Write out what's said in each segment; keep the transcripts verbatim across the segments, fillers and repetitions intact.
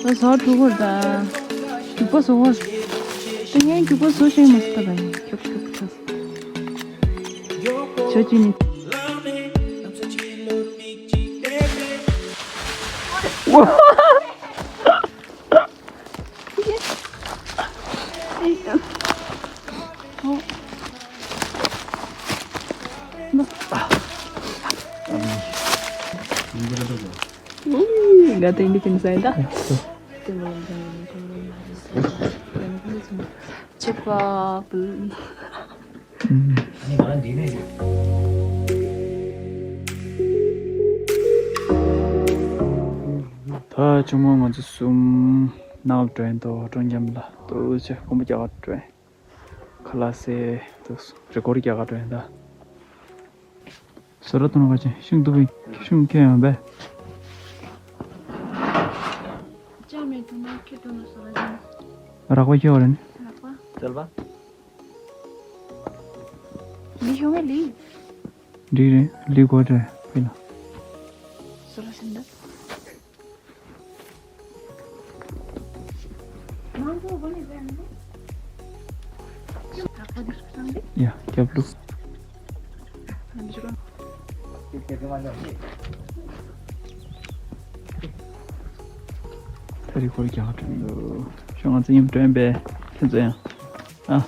ད་ཟོག་འགྲོ་གོ་ད། རྒྱུག་པ་བཟོ་གོ། ད་ངས་རྒྱུག་པ་བཟོ་ཤེས་མ་སོང་ད་ག་ཡིན། རྒྱུག་རྒྱུག་ཆོག་ཆོག་ཅི་ནི། Got the independence, right? Chip up. ད་ཆུང་མ་ང་ཚོ་གསུམ་ནང་ལ་འགྲོ་ཡིན། ཏོ་ཀྲོང་འགྲམ་ལ་ཏོ་ཆེ་ཁོམ་པ་རྒྱག་ག་འགྲོ་ཡིན། ཁ་ལག་ཟས་ཏོ་རི་སྐོར་རྒྱག་ག་འགྲོ་ཡིན་ད། ཟོ་ར་ཏོ་ནོ་ག་ཅན་ཤིང་ཏུ་བི་ཤིང་ཁྱེད་ཡང་བས། ཅང་མེད་དུ་ན་ཁྱེད་དུ་ན་ཟོ་ར་ཅན། རག་པ་ཁྱེད་བ་རེད། རག་པ། ལི་ཤོང་ངེ་ལི། རི་རེད་ལི་གོ་དྲ་བི་ལ། ཟོ་ར་ཤིང་ད། ཡ་རྒྱབ་ལུགས། ད་རི་སྐོར་རྒྱག་དྲན་འདུག་ཤོག་ང་ཚོ་མཉམ་སྒྲོན་པས་ཁྱེད་ཚོ་ཡང་། ཨ།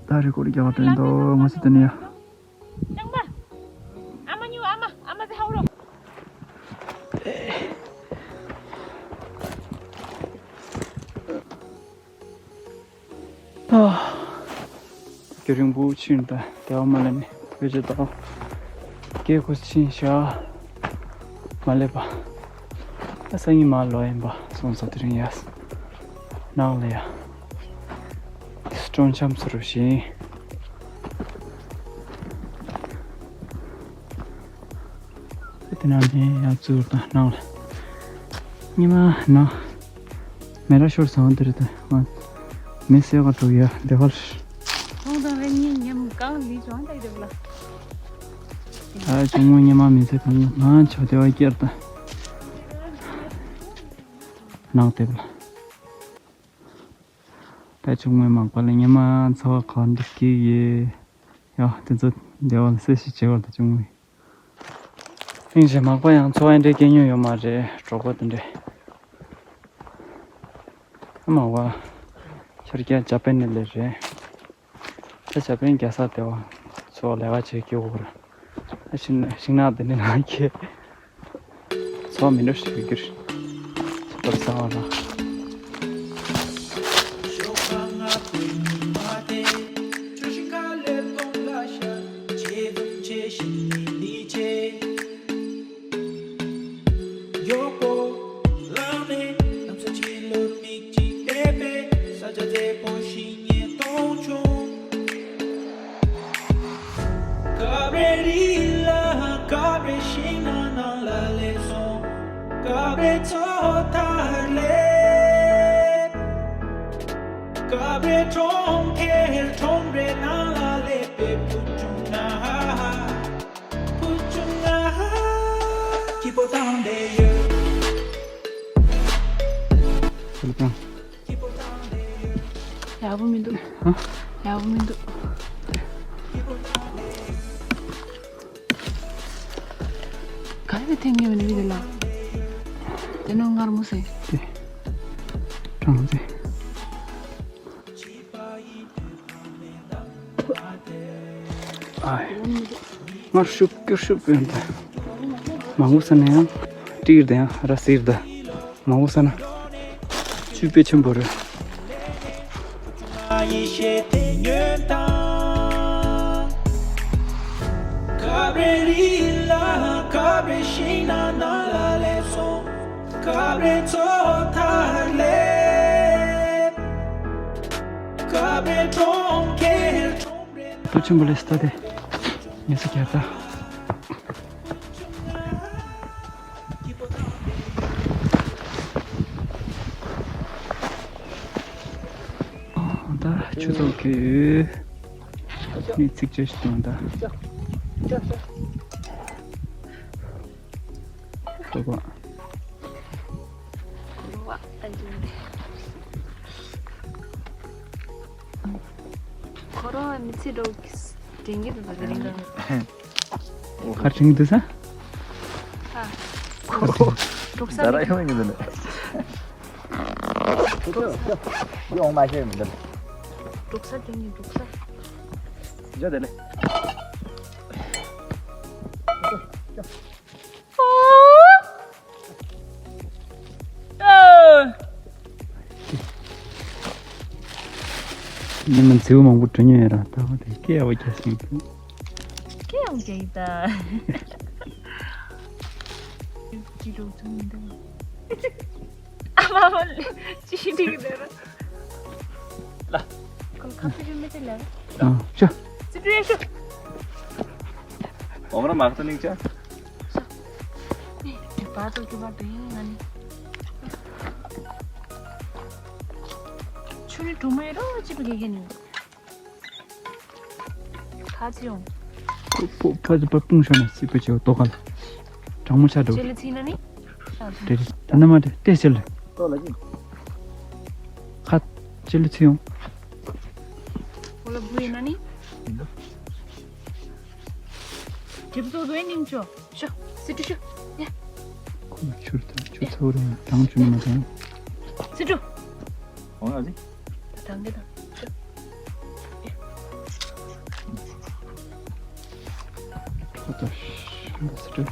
ད་རི་སྐོར་རྒྱག་དྲན་འདུག་ང་ཚོ་དེ་ནས་ཡ། རྐང་པ། ཨ་མ་ཉུ་ཨ་མ་ཨ་མ་ཟེ་ཧའོ་རོ། ཨ། རྒྱུན་རིང་པོ་ཕྱིན་ད་དེ་བ་མ་ལེན་ནས་བོད་ཀྱི་ཏོག་སྐད་ཁུ་ཕྱིན་ཤག་མ་ལེབ་པ། ད་སང་ཉིན་མ་ལོ་ཡིན་པ་སོང་ས་དེ་རིང་ཡ། ནང་ལ་ཡ། སྤྲོ་འཆམ་ཚུ་རུ་བཞིན། དེ་ནང་ནས་ཡང་བཙུགས་དང་ནང་ལ། ཉི་མ་ནང་། མེ་ར་ཤོར་ཚང་དེ་རེད་དང་། མེ་སེ་ག་འགྲོ་ཡ་དེ་བར། ཁོང་དང་རེ་གཉིས་ཉམས་གང་ལི་ཅོང་ཏེ་དེ་ལ། ཨ་ཅུང་མོ་ཉི་མ་མི་ཚེ་གང་ང་ཆོ་དེ་བ་སྐྱེར་དང་། ནང་དེ་ལ། ད་ཆུང་མའི་མག་པ་ལ་ཉི་མ་འཚོ་བ་གང་འདྲ་སྐྱིད་ཡོད། ཡ་དེ་ཚོ་བདེ་བ་ལ་སེ་ཞིག་བྱེད་བར་དུ་ཆུང་མའི་ཨིན་ཞེ་མག་པ་ཡང་འཚོ་བ་འདྲ་སྐྱེལ་མྱོང་ཡོད་མ་རེད། གྲོགས་པོ་དེ་འདྲས་མག་པ་ཤར་རྒྱག་ཇ་པན་ནི་ལས་རེད། ད་ཇ་པན་རྒྱ་ས་དེ་བ་ཚོ་ལས་ཀ་བྱེད་སྐྱོ་བོར་ཤིང་ཤིང་ནགས་དེ་འདྲ་ནང་ཁྱེད། ཚོགས་མི་འདྲ་ཞིག་ཡོད་ཀྱི་རེད། ཚོགས་པར་གསང་བ་ལ། སྐབས་རེ་རི་ལ་སྐབས་རེ་ཤིང་ནགས་ནང་ལ་སླེབས་སོང་། སྐབས་རེ་མཚོ་མཐར་སླེབས། སྐབས་རེ་གྲོང་ཁྱེར་ཁྲོམ་རའི་ནང་ལ་སླེབས་པའི་བུ་ཆུང་ང་། བུ་ཆུང་ང་སྐྱིད་པོ་བཏང་བསྡད་ཡོད། ཡག་པོ་མི་འདུག་ཧ། ཡག་པོ་མི་འདུག་ག་རེ་ཐེངས་ངེས་མི་འདུག་དེ་ལ། དེ་ནོ་མངར་མོ་ཟེར། དེ། གྲང་ཟེར། ཨའི། ངར་ཤུབ་ཀྱུར་ཤུབ་ཡོད་འདི། མང་པོ་ཟ་ན་ཡང་། ཏིར་དང་ར་སིར་ད། མང་པོ་ཟ་ན། བཅུད་དཔེ་ཆེན་པོ་རེད། སྐབས་རེ་རི་ལ་སྐབས་རེ་ཤིང་ནགས་ནང་ལ་སླེབས་སོང་། སྐབས་རེ་མཚོ་མཐར་སླེབས། སྐབས་རེ་གྲོང་ཁྱེར་ཁྲོམ་རའི། ཏུ་ཆེན་པོ་ལས་སྟ་དེ། ངེས་སུ་ཁྱེར་ད། ཆུ་ཚོད་ཀྱི་ནི་ཚིག་བཅད་ཞིག་གཏོང་ད། ལྟོས་པ། ཁོ་རང་མི་ཚེ་འགྲོ་གི་དྲན་གྱི་འདུག་ད་དེ་རིང་ག་ཁ་ཆིང་དུ་ས། ཨ། འབྲོག་ས་ཟ་ར་ཡོང་གི་འདུག་ནས། ཡོང་མ་ཤེས་མི་འདུག་འབྲོག་ས་དེ་ནི་འབྲོག་ས། ཇ་དེ་ལེ། ཉི་མ་མཛེས་པོ་མང་པོ་འགྲོ་མྱོང་ཡོད་ར། ད་བ་དེ་སྐད་ཡག་པོ་རྒྱག་ཤིང་འདུག་སྐད་ཡག་པོ་རྒྱག་ཡིན་ད། ཅི་འགྲོ་ཐུབ་མི་འདུག་ཨ་མ་མ་ལེ་ཅི་འགྲིག་ནས་ར། ལ། ཁོང་ཁ་ཕྱི་ཕྱི་མི་ཚེ་ལ། ཨ་ཤ། ཙི་ཏུ་ཡ་ཤུ། ཨོ་མ་ར་མ་ཁ་ཏུ་ནིང་ཅ། ཤ། ནི་དེ་བར་དུ་རྒྱུ་བར་དུ་ཡིན་ང་ནི། ཆུ་ནི་གྲོ་མོའི་རོ་ཅི་པ་གེ་གེ་ནི། ཁ་ཚི་ཡོང་། ཕོ་ཕོ་ཕ་ཚི་པ་སྤུངས་ཤོར་ནས་སྲིད་པ་ཆེ་བ་ལྟོ་ག་ལ། གྲང་མོ་ཆ་འགྲོ། ཅེ་ལི་ཚིག་ན་ནི། ཤ་ཚི། དེ་དེ་ད་ནི་མ་དེ་ཏེ་ཅེ་ལི། ལྟོ་ལ་ཅི། ཁ་ཅེ་ལི་ཚི་ཡོང་། ཁོ་ལ་བུ་ཡིན་ན་ནི། ཡིན་ད། དྲིབ་ཚོ་བཟོ་ཡིན་ནིང་ཆོ། ཤོ། སི་ཏུ་ཤོ། ཡ། ཁོ་ཆུར་ཐོན་ཆུ་ཚོ་རུ་དྲང་ཆུ་ནི་མ་དྲང་། སི་ཏུ། འོང་ཡ་ཟི། ད་དྲང་གི་དང་། ཤོ། ཡ། ཁོ་ད་ཤི་སི་ཏུ།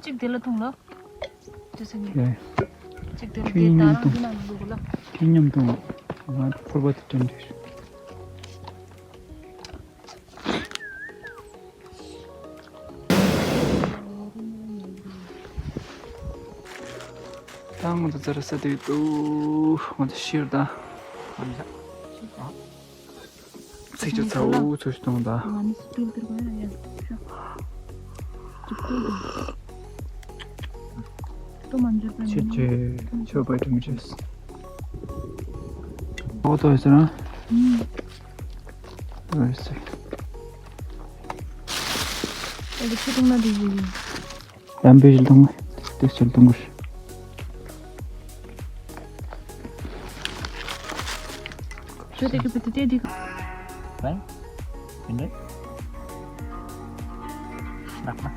གཅིག་དེ་ལ་འཐུང་ལ། དེ་ཚོ་ངས། ཡ། གཅིག་དེ་ལ་ཁྱེད་དེ་མཉམ་ད་རང་འཐུང་། དེ་ན་ལུག་ལ། ཁྱེད་མཉམ་འཐུང་། ང་ཕོར་པ་དེ་དྲན་འདྲི། ད་ང་ཚོ་ཙ་ར་ས་དེ་ཏུ་ང་ཚོ་ཤེར་ད། ཚིག་ཆ་ཚ་བོ་ཚོ་ཞིག་གཏོང་ད། ཆེ་ཆེ་ཆོས་པའི་དྲིན་ཆེ། ཨོ་ཏོ་ཡོད་ཟེར་ན། ཨོ་ཡོད་ཟེར། ཨོ་ཆུ་གཏོང་ན་དེ་ཡིན། ལམ་པའི་ཞིག་གཏོང་། དེ་ཞིག་གཏོང་གི། ཁྱོད་དེ་གི་བུ་དེ་དེ་དེ་གི། ལན། ཡིན་འདྲ། ནག་མ།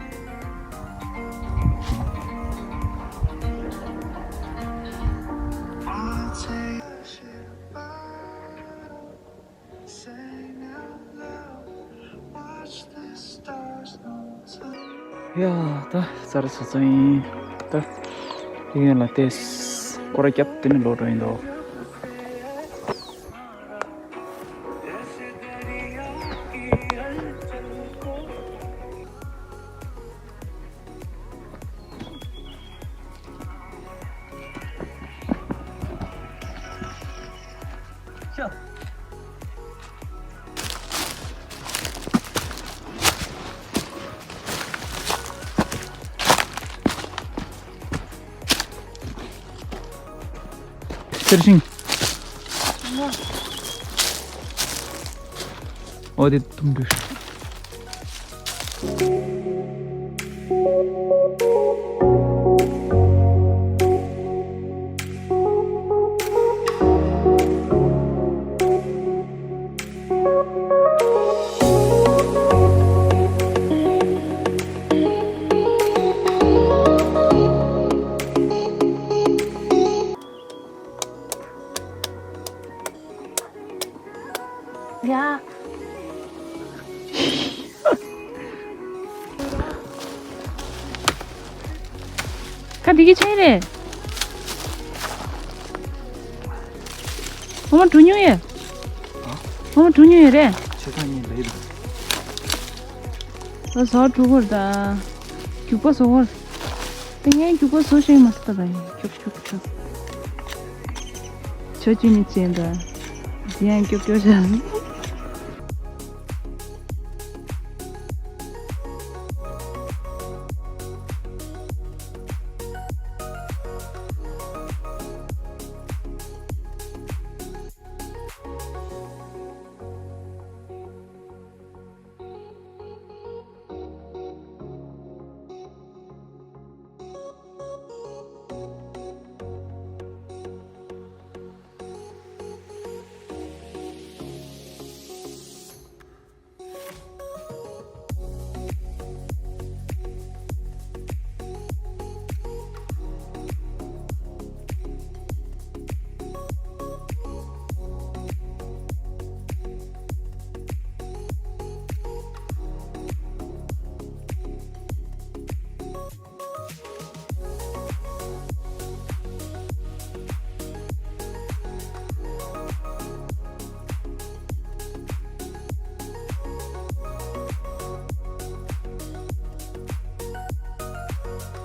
ཡ། ད་ཚར་སོང་ཚར་ཡིན། ད་ཡིན་ལ་ཏེ་སྐོར་ར་རྒྱབ་དེ་ནི་ལོག་འགྲོ་ཡིན་འདུག་ཚེར་ཤིང་། འོ་དེ་དུང་དུ། ཡ། ཁ་འདི་གི་ཆེན་རེད། ངོ་མ་འགྲོ་མྱོང་ཡོད། ངོ་མ་འགྲོ་མྱོང་ཡོད་རེད། ཆེ་ཐང་གཉིས་ལས་ཡིན། ང་ཟོག་འགྲོ་གོ་ར་ད། རྒྱུག་པ་བཟོ་གོ་ར། དེ་ངས་རྒྱུག་པ་བཟོ་ཤེས་མ་སོང་ད་ཡིན། རྒྱུག་རྒྱུག་རྒྱུག་ཆོ་ཅི་ནི་ཅན་ད། དེ་ཡང་རྒྱུག་རྒྱུག་བྱ།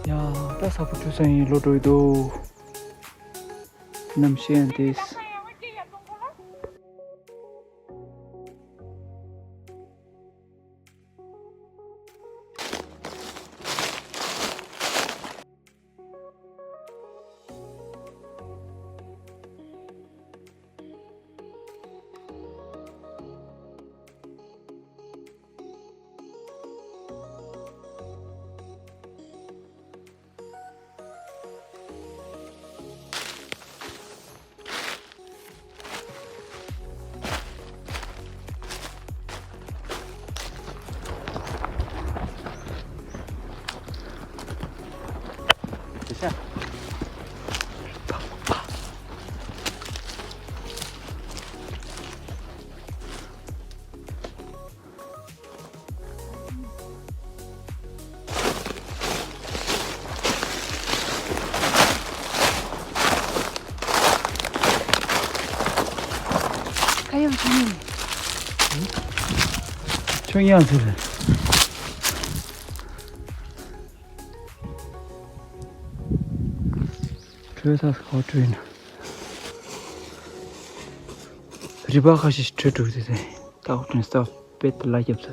ཡ། ད་ས་ཕོ་ཁྲུས་ས་ཡིན་ལོ་འགྲོ་ཡི་འདུག་གནམ་གཤིས་ཡང་དེས། ཁ་ཡོང་ཁྱོད་ཉིད། ཁྱོད་ཡང་ཟེར། བྲོས་ས་ཁོ་བྲོས་ན། རི་པ་ཁ་ཤས་བྲོས་འགྲོ་ཟེར། ཏག་ཏག་ཏག་པེ་ཏི་ལ་རྒྱབ་ས།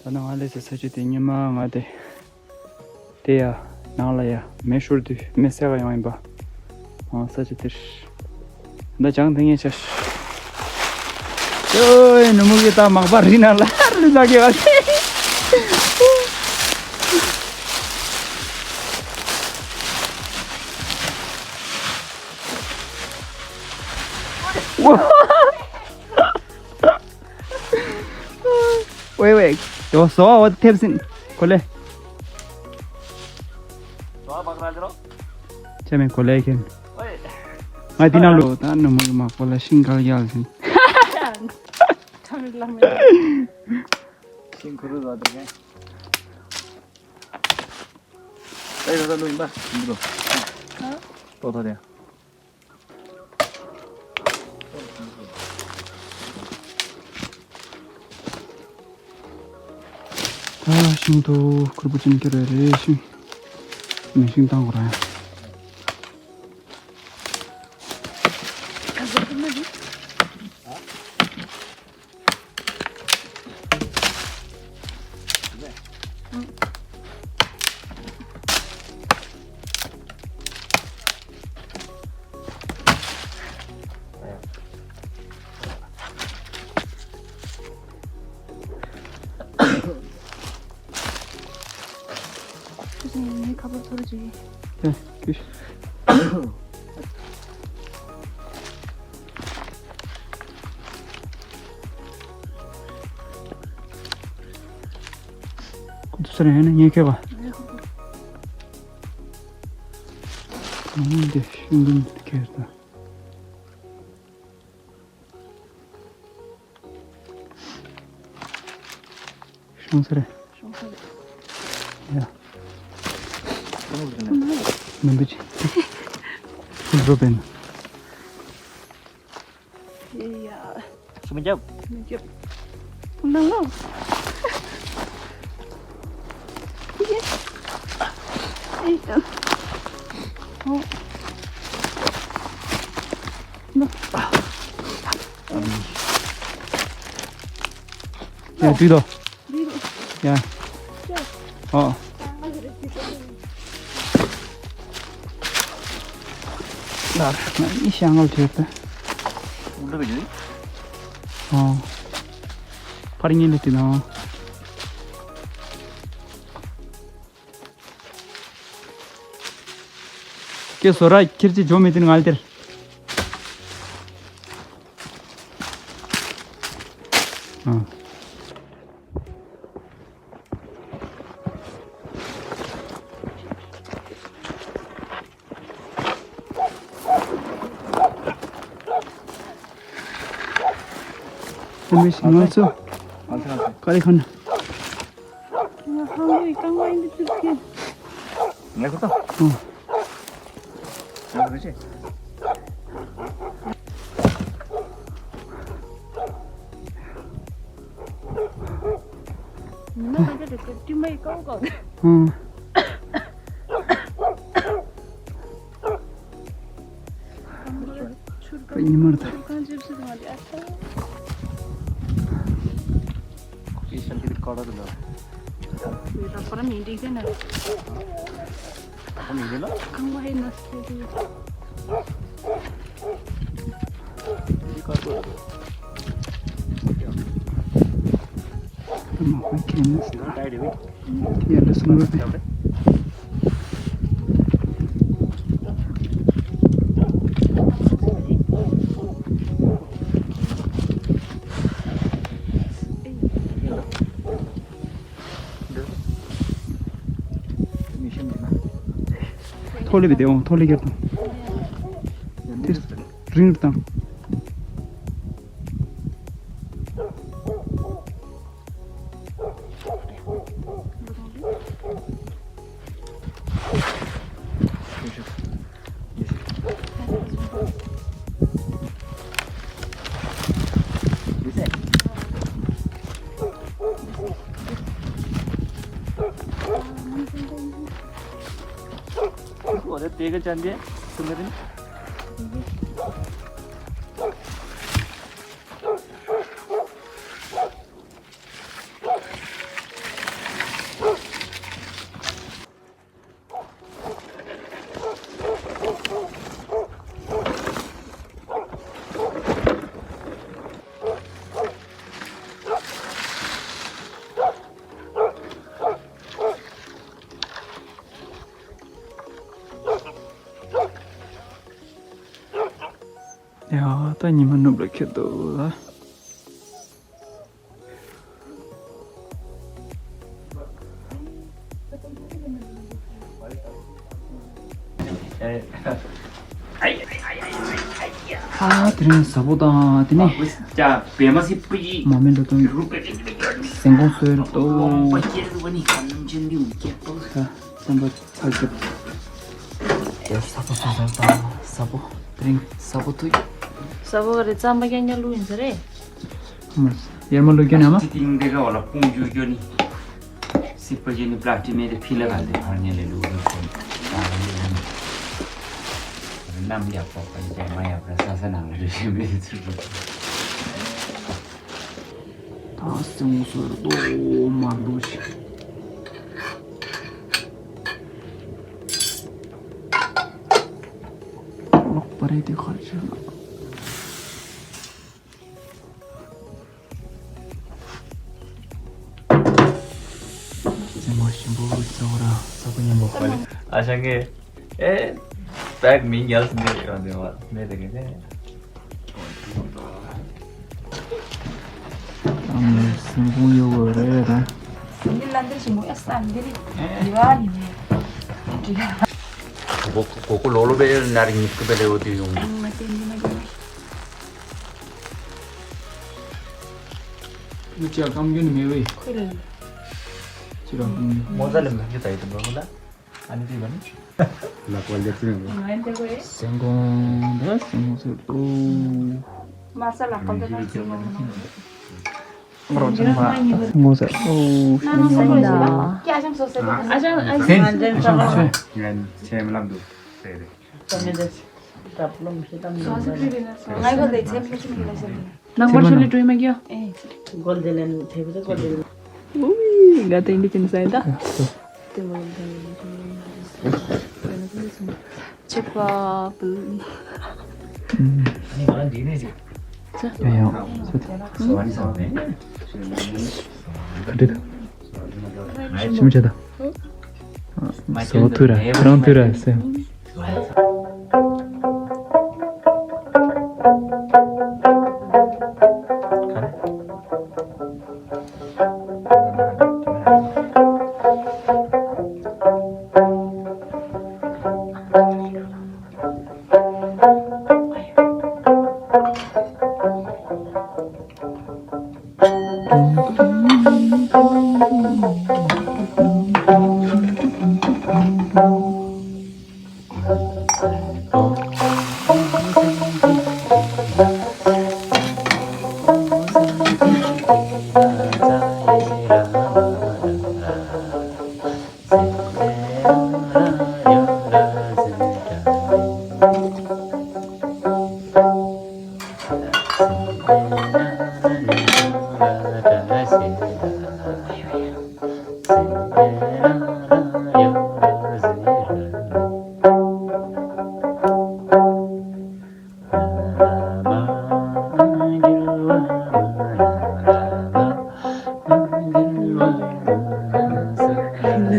ད་ནང་ང་ལས་ས་ས་ཆ་དེ་ཉི་མ་ང་དེ། དེ་ཡ། ནང་ལ་ཡ་མེ་ཤོར་དུས་མེ་བསད་ག་ཡོང་ཡིན་པ། ཨང་ས་ཆ་དེར། ད་ཅང་དེ་ངས་ཆ། ཨོའི་ནུ་མུ་གི་ད་མག་པ་རི་ན་ལ་རི་ན་གི་བ། ཝེ་ཝེ། ཡོ་སོ་འོ་ཐེབས་སིན། གོ་ལེ། ཅེ་མེ་གོ་ལེ་ཁེན། ང་དེ་ན་ལོ་ད་ནུ་མོ་མ་གོ་ལ་ཤིང་གལ་རྒྱལ་སིན། ཤིང་ཁུ་རུ་ལ་དེ་ནས། ཨེ་ཡོ་ད་ལོ་ཡིན་པ་འདི་ལོ། ཏོ་ཏོ་དེ། ད་ཤིང་ཏོག་ཁུར་པོ་ཅན་ཁྱེར་རེ་རེ་ཤིང་། མི་ཤིང་བཏང་གོ་ར་ཡ། ཁ་པར་ཐོར་ཅིག་ཨེ། ཀྱུ་ཤ། ཁོ་ཚོ་རེ་ཡང་ནས་ཉེ་ཁེ་བ། ཨང་འདི་ཤིང་འདི་ཁེ་ད། ཤོང་ས་རེད། ཤོང་ས་རེད། ཡ། མི་འདུག་ཅི། ཁུ་འགྲོ་པས་ན། ཡ། སུ་མི་རྒྱབ། མི་རྒྱབ། ནང་ལོགས། ཨེ་ཡ། ཨོ། ནོ། ཡ། དུས་དོ། ཡ། ཨོ། ལ་ནི་ཤ་ངལ་བྱེད་པ། ཨོ། ཕར་ཉིན་ལ་དུས་ན། ཀྱེ་སོ་ར་ཁྱེར་ཅི་ཇོ་མི་ཏིན་ང་ལ་དེར། ཨ། དེ་མི་ཤི་ང་ཚོ། ང་ཚོ་ང་ཚོ། ཀ་རི་ཁོན། ང་ཧང་གི་རྐང་པ་ཡིན་དུ་ཚུགས་ཀྱི། ངས་ཁོ་ཐོ། ཨ། ང་ཁོ་ཆེ། ཨང་། ཉི་མར་ད། ཐོག་ལེ་བི་དེ་འོང་། ཐོག་ལེ་བརྒྱབ་དང་། དེ་རིང་རུ་དང་། ཡ། ད་ཉི་མ་ནུབ་ལ་ཁེལ་འདུག་ལ། ཨ། དེ་རིང་ཟྭ་པོ་དང་དེ་ནས་ཅ་བེ་མ་སི་པི་མ་མེ་འགྲོ་དང་། སེང་གོང་སོལ་ཏོ། ད་སེམས་པ་ཚ་གྱུར། ཟྭ་པོ་ཟྭ་པོ་ཟྭ་པོ། དེ་རིང་ཟྭ་པོ་ཐུག་ཟྭ་པོ་ག་རེ་རྩམ་པ་རྐྱང་རྐྱང་བླུགས་ཡིན་ས་རེད། ཡར་མར་བླུགས་རྒྱུ་ནས་མ། ཅི་ཏིང་འདི་ག་བ་ལ་སྤུངས་རྒྱུ་རྒྱུ་ནི། སི་པ་ཅི་ནི་པ་ལ་སི་ཊིག་མེད་དེ་ཕི་ལ་ག་དེ་ཕར་ཉལ་ལས་བླུགས་རྒྱུ་ཁོ་ནི། གནམ་ཡག་པོ་ག་ཡི་ཅང་མ་ཡག་པ་ས་ས་ནང་ལ་རེ་ཞིག་མེད་ཚུལ་བླུགས། ད་སེང་སོར་རྡོ་མ་རྡོ་ཞིག་ལོག་པ་རེད་དེ་ཁར་ཆེ་ལ། སེང་མོ་ཞིམ་པོ་ཚ་བོ་ར་ཚ་བོ་མཉམ་པོ། ཨ་ཞང་གི་ཨེ་བེག་མི་ཉལ་སི་མི་ཡོང་དེ་བ་མེད་དེ་གི་ནས། ཨ་མའི་སེམས་ཁོང་གཡོ་བ་རེད་ད། སེམས་ཀྱི་ལ་འདིར་ཞིམ་པོ་ཨེ་ས་འདིར་ཡི་བ་ནི་ནི། གོ་གོ་གོ་ལོ་ལོ་པའི་ནར་ཉིས་ཀི་པའི་ལེའུ་དུ་ཡོང་། ང་དེ་འདི་མ་གྱོན། མི་ཅག་གམ་གྱོན་མེད་བས། ཁོས་ལ་ཅི་རང་ཀུན་མོ་ཟ་ལེ་མ་གྱོད་ད་ཡི་དུ་མ་གོ་ལ། ཨ་ནི་དེ་མ་ནི། ལག་པ་ལེབ་ཙམ་ཡོད་པ། སེང་གོང་ད་སེང་གོང་ཟེར་ཏོ། མ་ས་ལག་པ་ལེབ་ཙམ་ཡོད་པ། ཁོ་རོ་ཆུང་བ་སེང་གོང་ཟེར་ཏོ། ཨ་ཅང་ཨ་ཅང་ཨ་ཅང་ཨ་ཅང་ཆེ་མི་ལབ་འདུག་ཟེར་རེད། ང་ཡི་གོ་ལེ་ཚེ་མི་ཚེ་མི་ལ་ཤར་ནང་པར་ཤོ་ལི་ཀྲོའི་མ་གྱོ། ཨེ། གོལ་ཌེ་ལན་ཐེབས་ཏེ་གོལ་ཌེ་ལན། ཨུའི་ག་ཏེ་འདི་ཅིན་སའི་ད། ཅེ་པ་པུ། ཡ་ཡ། ག་འདྲི་ད། ཞིམ་ཆ་ད། སོ་ཐུ་ར་རང་ཐུ་ར་སེ།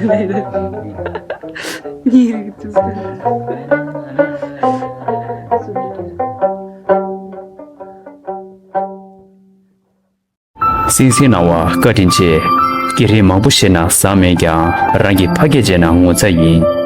ཉིན་རེ་གི་དུས་ཚོད། གསན་གཟིགས་གནང་བར་བཀའ་དྲིན་ཆེ། སྐད་རིགས་མང་པོ་ཤེས་ན་བཟང་མེད་ཀྱང་རང་གི་ཕ་སྐད་བརྗེད་ན་ངོ་ཚ་ཡིན།